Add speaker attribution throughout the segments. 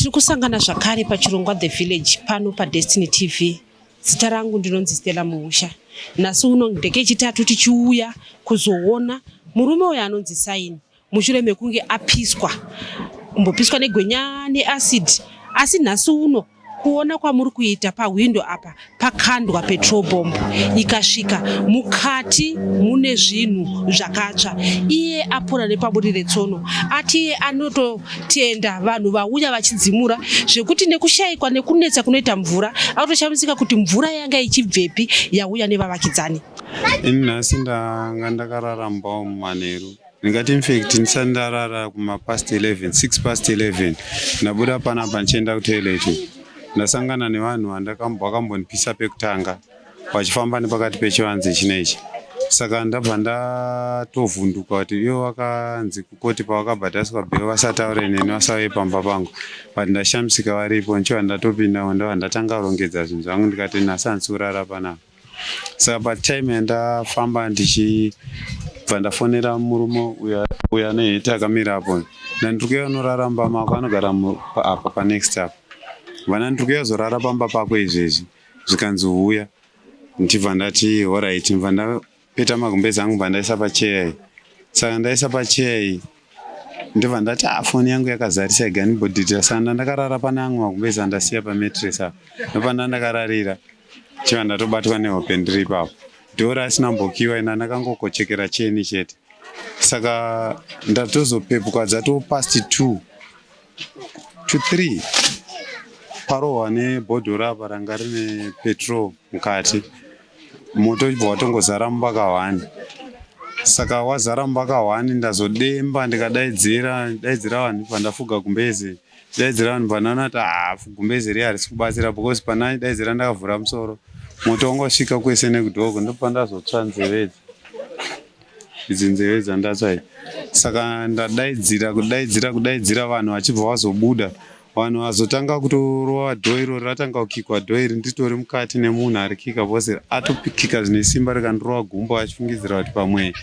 Speaker 1: Tiri kusangana zvakare pachirongwa The Village pano paDestiny TV. Zita rangu ndinonzi Stella Muusha. Nhasi uno ndekechitatu tichiuya kuzoona murume uyo anonzi Saini mushure mekunge apiswa kumbopiswa negwenya neacid asi nhasi uno Kuona kwamuri kuita pahwindo apa pakandwa petrol bomb ikasvika mukati mune zvinhu zvakatsva. Iye apora nepaburi retsono. Ati iye anototenda vanhu vauya vachidzimura zvekuti nekushaikwa nekunetsa kunoita mvura akutoshamisika kuti mvura yanga ichibvepi yauya nevavakidzani.
Speaker 2: Ini nhasi ndanga ndakarara mumba umu manheru ndingati infact ndisati ndarara kumapast 11 6 past 11 ndabuda panapa ndichienda kutoilet ndasangana nevanhu vakambondipisa pekutanga vachifamba nepakati pechivanze chinechi saka ndabva ndatovhunduka kuti ivo vakanzi kukoti pavakabhadhariswa bhero vasataure neni vasauye pamba pangu but ndashamisika varipo ndichibva ndatopinda ndobva ndatanga kurongedza zvinhu zvangu ndikati nhasi handisi kurara panapa Saka patime yandafamba ndichibva ndafonera murume uyo ane heti akamira apo ndandiri kuya unorara mumba mako anogara apa panext apa vana ndiri kuya uzorara pamba pako izvezvi zvikanzi huya ndichibva ndati horait ndibva ndapeta magumbezi angu bva ndaisa pacheya iyi saka ndaisa pacheya iyi ndobva ndati ah, foni yangu yakazarisa ega ndibodhitira saka ndandakarara pane amwe magumbezi andasiya pametres apa ndopanda ndakararira Chiva ndatobatwa nehope ndiri ipapo. Dhora asina kumbokiwa ina ndakangokochekera cheni chete. Saka ndatozopepuka dzato past 2 to 3 parohwa nebhodhoro apa ranga rine petrol mukati moto uchibva watongozara mumba kahwani saka wazara mumba kahwani ndazodemba ndikadaidzira daidzira vanhu pandafuga gumbeze Daidzira vanhu panana kuti haa gumbeze riya harisi kubatsira because pana daidzira ndakavhura musoro moto wanga wasvika kwese nekudhoko ndopandazotsva nzeve idzi idzi nzeve dzandatsva idzi saka ndadaidzira kudaidzira kudaidzira vanhu vachibva vazobuda vanhu vazotanga kutorova dhoo irori ratanga kukikwa dhoo iri nditori mukati nemunhu arikika bcause atokika zvine simba rikandirova gumbo achifungidzira kuti pamwe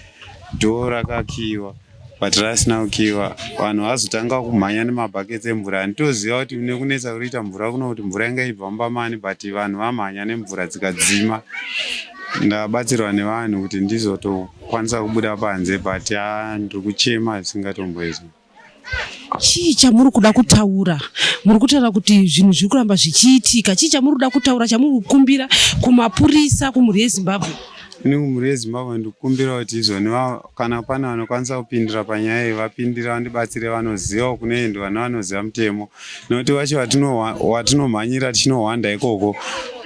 Speaker 2: dhoo rakakiwa but rasina kukiwa vanhu vazotanga kumhanya nemabhakets emvura handitoziva kuti nekunetsa kuriita mvura kuno kuti mvura inga ibva mumba mani but vanhu vamhanya nemvura dzikadzima ndabatsirwa nevanhu kuti ndizotokwanisa kubuda panze but haa ndiri kuchema zvisingatomboizwi
Speaker 1: Chii chamuri kuda kutaura? Muri kutaura kuti zvinhu zviri kuramba zvichiitika. Chii chamuri kuda kutaura chamuri kukumbira kumapurisa kumhuri yeZimbabwe?
Speaker 2: Ini kumhuri yeZimbabwe ndikukumbira kuti izvoni kana pane vanokwanisa kupindira panyaya iyi vapindira vandibatsire vanozivawo kunoendwa nevanoziva mutemo nekuti vacho watinomhanyira tichinohwanda ikoko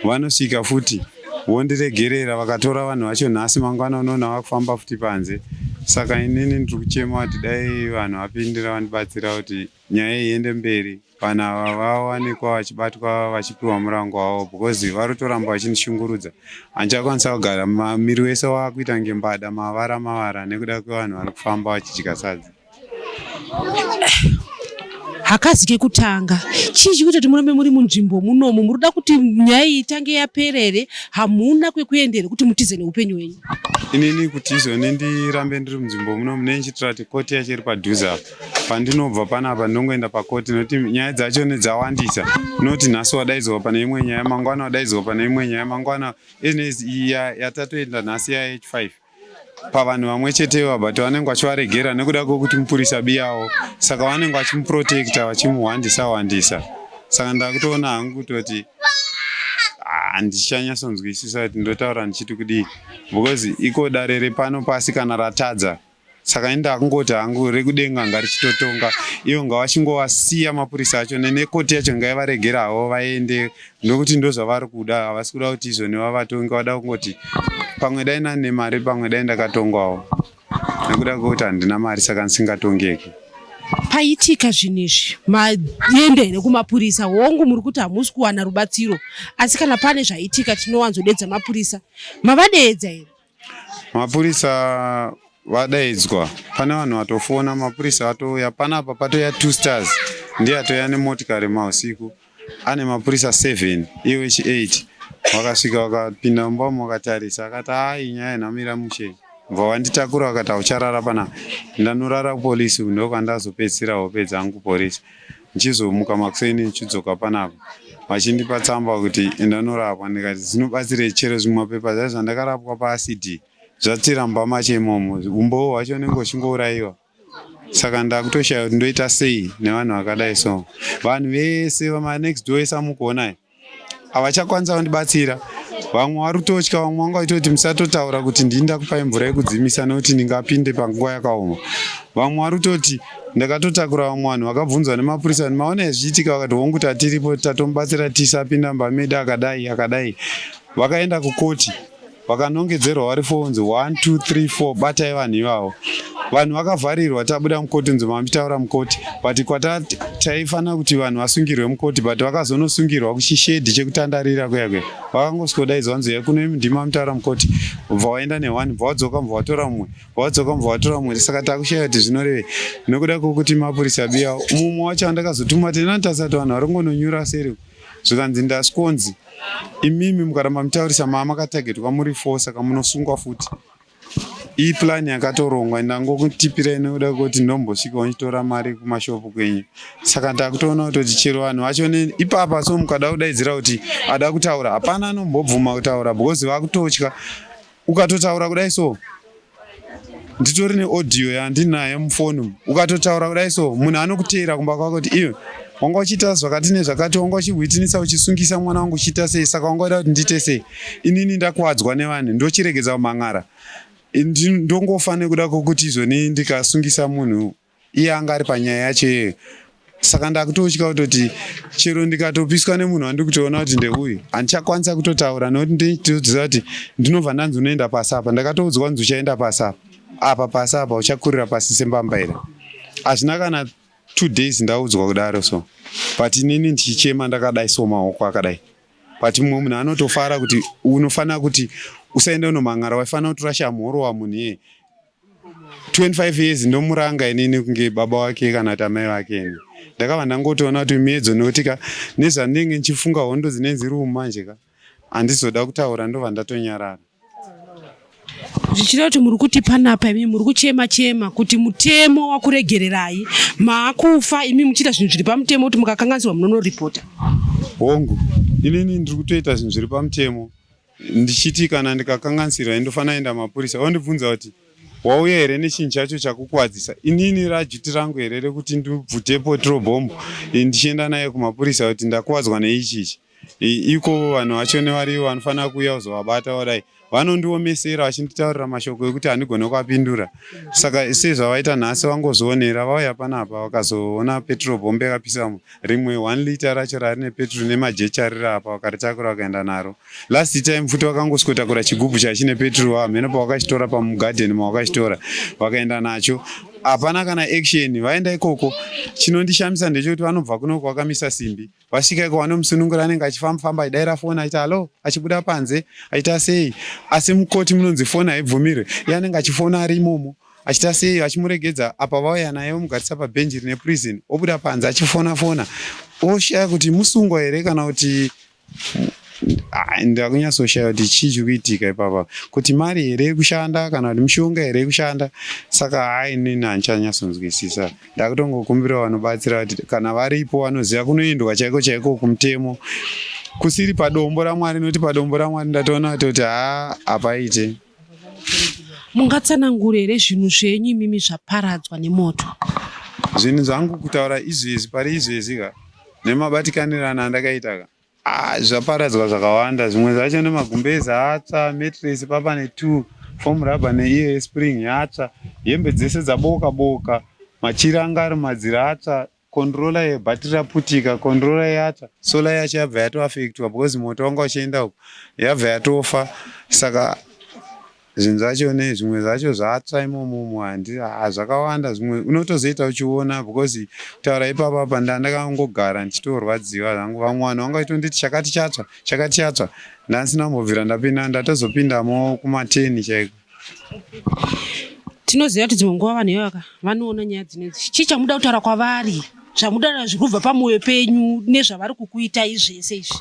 Speaker 2: vanosvika futi Vondiregerera vakatora vanhu vacho nhasi mangwana unoona vakufamba futi panze saka inini ndiri kuchema kuti dai vanhu vapindira vandibatsira kuti nyaya iyi iende mberi vanhu ava vawanikwa vachibatwa vachipiwa murango wavo because vari kutoramba vachindishungurudza handichakwanisa kugara miri wese wakuita kunge mbada mavara mavara nekuda kwevanhu vari kufamba vachidya sadza.
Speaker 1: Hakazi kekutanga. Chii chiri kuita kuti murambe muri munzvimbo munomu? Muri kuda kuti nyaya iyi itange yapera here? Hamuna kwekuenda here kuti mutize neupenyu hwenyu?
Speaker 2: Inini kuti izoni ndirambe ndiri munzvimbo munomu nendichitira kuti koti yacho iri padhuze apa. Pandinobva panapa ndinongoenda pakoti nekuti nyaya dzacho dzawandisa. Noti nhasi wadaidzwa pane imwe nyaya, mangwana wadaidzwa pane imwe nyaya, mangwana yatatoenda nhasi ya H5. pavanhu vamwe chete iva but vanenge vachivaregera nekuda kwekuti mupurisa biyawo saka vanenge vachimuprotecta vachimuhwandisa hwandisa saka ndakutoona hangu kutoti handichanyatsonzwisisa kuti ndotaura ndichiti kudii because iko dare repano pasi kana ratadza Saka ini ndakungoti hangu rekudenga ngarichitotonga ivo ngavachingovasiya mapurisa acho nekoti yacho ngaivaregera havo vaende nokuti ndozvavari kuda havasi kuda kuti izvo nevavatongi vada kungoti pamwe dai nani nemari pamwe dai ndakatongwawo nekuda kwekuti handina mari saka ndisingatongeki.
Speaker 1: Paitika zvinhu izvi maenda here kumapurisa? Hongu muri kuti hamusi kuwana rubatsiro asi kana pane zvaitika tinowanzodedza mapurisa. Mavadeedza here?
Speaker 2: Mapurisa vadaidzwa pane vanhu vatofona mapurisa atouya panapa patouya two stars ndiye atouya nemotikari mausiku ane mapurisa 7 iye wechi 8 vakasvika vakapinda mumba umu vakatarisa akati haa nyaya inamira mushe bva vanditakura vakati haucharara panapa ndanorara kupolisi ndokwandazopedzisira hope dzangu kupolisi. Ndichizomuka makuseni ndichidzoka panapa vachindipa tsamba kuti enda norapwa. Ndikati zvinobatsirei chero zvimwe mapepa zvacho zvandakarapwa paacd zvatsira mumba macho imomo, umbowo hwacho unenge uchingourayiwa. Saka ndakutoshaya kuti ndoita sei nevanhu vakadai so. Vanhu vese vamanext door ese amukuona havachakwanisa kundibatsira. Vamwe vari kutotya, vamwe vanga vachitoti musatotaura kuti ndini ndakupai mvura yekudzimisa nekuti ndingapinde panguva yakaoma. Vamwe vari kutoti ndakatotakura vamwe vanhu vakabvunzwa nemapurisa kuti maona zvichiitika, vakati hongu tatiripo tatomubatsira tisapinda mumba medu akadai akadai. Vakaenda kukoti vakanongedzerwa vari fonzi 1 2 3 4 batai vanhu ivavo. Vanhu vakavharirwa tabuda mukoti nzi mamitaura mukoti, but kwata taifanira kuti vanhu vasungirwe mukoti, but vakazonosungirwa kuchishedhi chekutandarira kuya kuya. Vakangosvikodaidzwa nzi kuno ndima mamitaura mukoti, bva waenda neone, bva wadzoka, bva watora mumwe, bva wadzoka, bva watora mumwe. Saka takushaya kuti zvinorevei nekuda kwokuti mapurisa biya mumwe wacho andakazotuma tena tasati vanhu vari kungononyura seri, zvikanzi ndaskonzi imimi mukaramba mutaurisa maa makatagetwa muri four, saka munosungwa futi. Iyi plan yakatorongwa, ndangokutipirai nekuda kwekuti ndombosvika ndichitora mari kumashopu kwenyu. Saka ndakutoona kutoti chero vanhu vacho ipapa so mukada kudaidzira kuti ada kutaura, hapana anombobvuma kutaura because vakutotya. Ukatotaura kudai so, nditori neaudio yandinayo mufoni, ukatotaura kudai so munhu anokuteera kumba kwako kuti iwe wanga uchiita zvakati nezvakati, wanga uchihwitinisa uchisungisa mwana wangu uchiita sei, saka wanga uda kuti ndiite sei? Inini ndakuwadzwa nevanhu, ndochiregedza kumhan'ara, ndongofa nekuda kwokuti izvoni ndikasungisa munhu iye anga ari panyaya yacho iyeyo. Saka ndakutotya kutoti chero ndikatopiswa nemunhu wandiri kutoona kuti ndeuyu, handichakwanisa kutotaura nekuti ndinoziva kuti ndinobva ndanzi unoenda pasi apa. Ndakatoudzwa kunzi uchaenda pasi apa apa, pasi apa uchakurira pasi sembambaira. Hazvina kana 2 days ndaudzwa kudaro so, but inini ndichichema ndakadai so, maoko akadai, but mumwe munhu anotofara kuti unofanira kuti usaenda unomhan'ara, waifanira kutora shamhu worova munhu iyeye. 25 years ndomuranga inini kunge baba wake kana kuti amai vake. Ini ndakabva ndangotoona kuti miedzo, nekuti ka nezvandinenge ndichifunga hondo dzinenge dziri umu manje ka, handizoda kutaura, ndobva ndatonyarara.
Speaker 1: Zvichireva kuti muri kuti panapa imi muri kuchema chema kuti mutemo wakuregererai, maakufa imi muchiita zvinhu zviri pamutemo, kuti mukakanganisirwa munonoripota.
Speaker 2: Hongu, inini ndiri kutoita zvinhu zviri pamutemo, ndichiti kana ndikakanganisirwa ndofanira enda mapurisa ondibvunza kuti wauya here nechinhu chacho chakukuwadzisa. Inini rajuti rangu here rekuti ndibvute petrol bomb ndichienda naye kumapurisa kuti ndakuwadzwa neichichi? Iko vanhu vacho nevarivo vanofanira kuuya kuzovabata vadai vanondiomesera vachinditaurira mashoko ekuti handigone kuapindura. Saka sezvavaita nhasi, vangozvionera vauya panapa vakazoona petrol bomb yakapisa rimwe 1 liter racho rari nepetrol nemajecha riri apa, vakaritakura vakaenda naro. Last time futi vakangosvikotakura chigubhu chachine petrol, hameno pavakachitora, pamugadheni mavakachitora, vakaenda nacho. Hapana kana action. Vaenda ikoko, chinondishamisa ndechekuti vanobva kunoko vakamisa simbi, vasvika iko vanomusunungura, anenge achifamba famba achidaira foni achiti hallo, achibuda panze achiita sei, asi mukoti munonzi foni haibvumirwe. Iye anenge achifona ari imomo achiita sei, achimuregedza apa vauya naye vomugarisa pabhenji rine prison, obuda panze achifona fona, oshaya kuti musungwa here kana kuti ndakunyatsoshaya kuti chii chiri kuitika ipapa, kuti mari here yekushanda kana kuti mishonga here yekushanda. Saka hai, inini handichanyatsonzwisisa, ndakutongokumbira vanobatsira kuti kana varipo vanoziva kunoendwa chaiko chaiko kumutemo kusiri padombo raMwari, nokuti padombo raMwari ndatoona kutoti haa, hapaite.
Speaker 1: Mungatsanangure here zvinhu zvenyu imimi zvaparadzwa nemoto?
Speaker 2: Zvinhu zvangu, kutaura izvezvi, pari izvezvi ka, nemabatikanirano andakaita ka, ah, zvaparadzwa zvakawanda. Zvimwe zvacho nemagumbezi atsva, mattress papa ne2 foam rubber neiyo yespring yatsva, hembe dzese dzaboka boka, machira anga ari madziro atsva, controller yebhatiri raputika, controller yatsva, solar yacho yabva yatoafektwa because moto wanga uchienda uko, yabva yatofa. Saka zvinhu zvacho nezvimwe zvacho zvatsva imomomo, handi zvakawanda. Zvimwe unotozoita uchiona because kutaura ipapa apa ndandakangogara ndichitorwadziwa zvangu. Vamwe vanhu vanga vachitonditi chakati chatsva, chakati chatsva, ndandisina kumbobvira ndapinda, ndatozopindamo kuma10 chaiko.
Speaker 1: Tinoziva kuti dzimwe nguva vanhu ivaka vanoona nyaya dzinedzi. Chii chamuda kutaura kwavari, zvamuda zviri kubva pamwoyo penyu nezvavari kukuitai zvese izvi?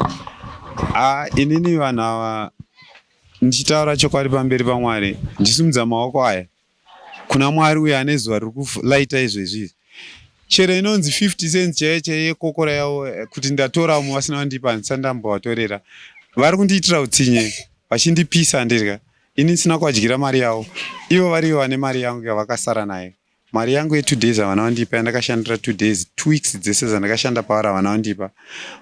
Speaker 2: A, inini vanhu ava, ndichitaura chokwadi pamberi paMwari, ndichisimudza maoko aya kuna Mwari uyo ane zuva riri kulaita izvezvi. Chero inonzi 50 cents chaiyo chaiyo yekokora yavo eh, kuti ndatora umwe vasina kundipa handisati ndambovatorera. Vari kundiitira utsinye vachindipisa ndirya ini ndisina kuvadyira mari yavo. Ivo varivo vane mari yangu yavakasara nayo. Mari yangu ye two days havana kundipa yandakashandira two days two weeks dzese dzandakashanda pavari havana kundipa.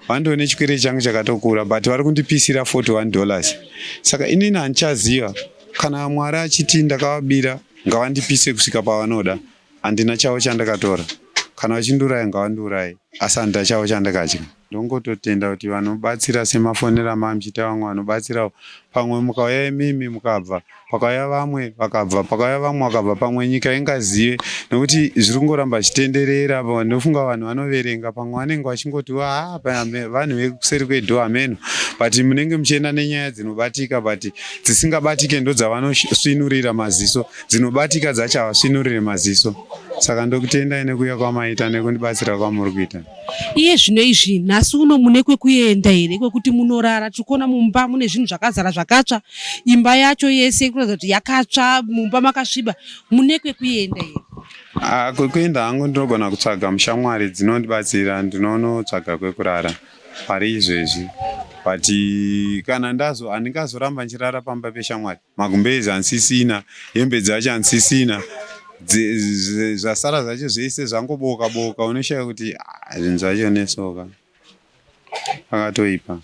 Speaker 2: Vandione chikwereti changu chakatokura but vari kundipisira 41 dollars. Saka inini handichaziva kana Mwari achiti ndakavabira ngavandipise kusvika pavanoda. Handina chavo chandakatora. Kana vachindiuraya ngavandiuraye asi handina chavo chandakadya. Ndongototenda kuti vanobatsira semafonero amamuchiita vamwe vanobatsirawo pamwe mukauya imimi mukabva pakauya vamwe vakabva pakauya vamwe vakabva pamwe nyika ingazive nekuti zviri kungoramba zvichitenderera ndofunga vanhu vanoverenga pamwe vanenge vachingoti ah, vanhu vekuseri kwedu hameno but munenge muchienda nenyaya dzinobatika but dzisingabatike ndodzavanosvinurira maziso dzinobatika dzacho havasvinurire maziso saka ndokutendai nekuuya kwamaita nekundibatsira kwamuri kuita
Speaker 1: Iye zvino izvi nhasi uno mune kwekuenda here kwekuti munorara? Tiri kuona mumba mune zvinhu zvakazara zvakatsva, imba yacho yese kuratidza kuti yakatsva, mumba makasviba. Mune kwekuenda here?
Speaker 2: Ah, kwekuenda hangu ndinogona kutsvaga mushamwari dzinondibatsira, ndinonotsvaga kwekurara pari izvezvi but kana ndazo handingazoramba ndichirara pamba peshamwari magumbezi handisisina hembe dzacho handisisina zvasara zvacho zvese zvangoboka boka unoshaya kuti ah, zvinhu zvacho nesoka pakatoipa.